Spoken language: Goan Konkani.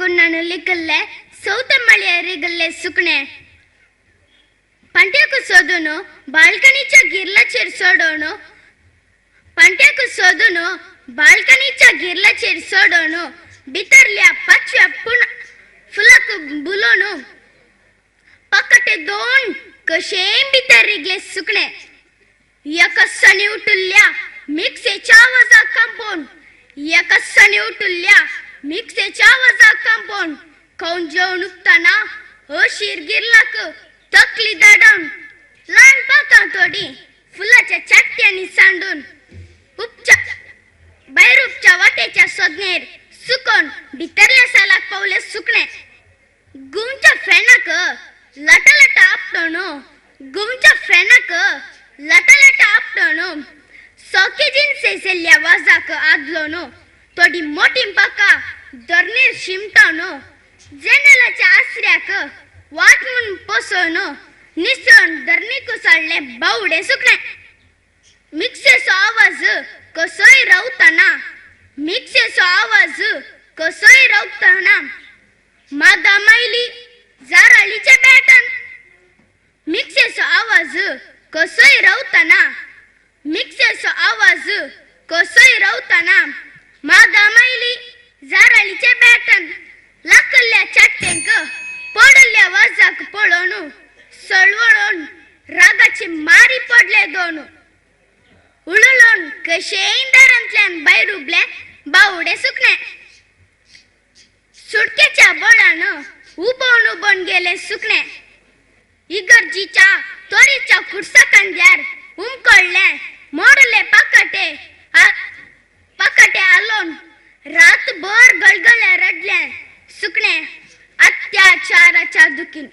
कुन्नन लिकल्ले सौते मळ्या रिगल्ले सुकणे. पंट्याक सोदून बाल्कनीच्या गिरलाचेर सोडोवन, पंट्याक सोदून बाल्कनीच्या गिरलाचेर सोडोवन भितरल्या पाचव्या पुण फुलाक बुलोवन पकटे दोन कशें भितर रिगले सुकणे. एका सणी उठुल्ल्या मिक्सेच्या आवाजाक कांपोवन, एका सणी उठुल्ल्या मिक्सेच्या आवाजाक कांपोवन खावन जेवण उठताना अशीर गिरलाक तकली दाडावन ल्हान पाकां थोडी फुलाच्या चाट्यांनी सांडून उपच्या भायर उपच्या वाटेच्या सोदनेर सुकोन भितरल्या सालाक पावले सुकणे. गुमच्या फॅनाक लटा लटा आपटोण, गुमच्या फॅनाक लटा लटा आपटोण सोकेजीन सेसेल्ल्या वाजाक आदलोन थोडी मोटी पाका धरणीर शिमटावन जनेलाच्या आसऱ्याक वाट म्हूण पोसोवन निसण धरणी कोसळ्ळे बावडे सुकणे. मिक्सेचो आवाज कसोय रावतना, मिक्सेचो आवाज कसोय रावतना मादा मायली जाराळीच्या बॅटान. मिक्सेचो आवाज कसोय रावतना, मिक्सेचो आवाज कसोय रावतना मादा मायली जाराळीच्या बॅटान. लाकल्ल्या चाट्टेंक पडल्ल्या वाजाक पळोवन सळवळून रागाची मारी पडले दोन उळून कशेंय दारांतल्यान भायर उबले बावडे सुकणे. सुटकेच्या बळान उबोवन उबोवन गेले सुकणे. इगर्जीच्या तोरीच्या कुर्सा कांद्यार उमकळ्ळे मोडले पाकाटे पाकाटे आलोन रातभर गळगळे रडले सुकणे अत्याचाराच्या दुखीन.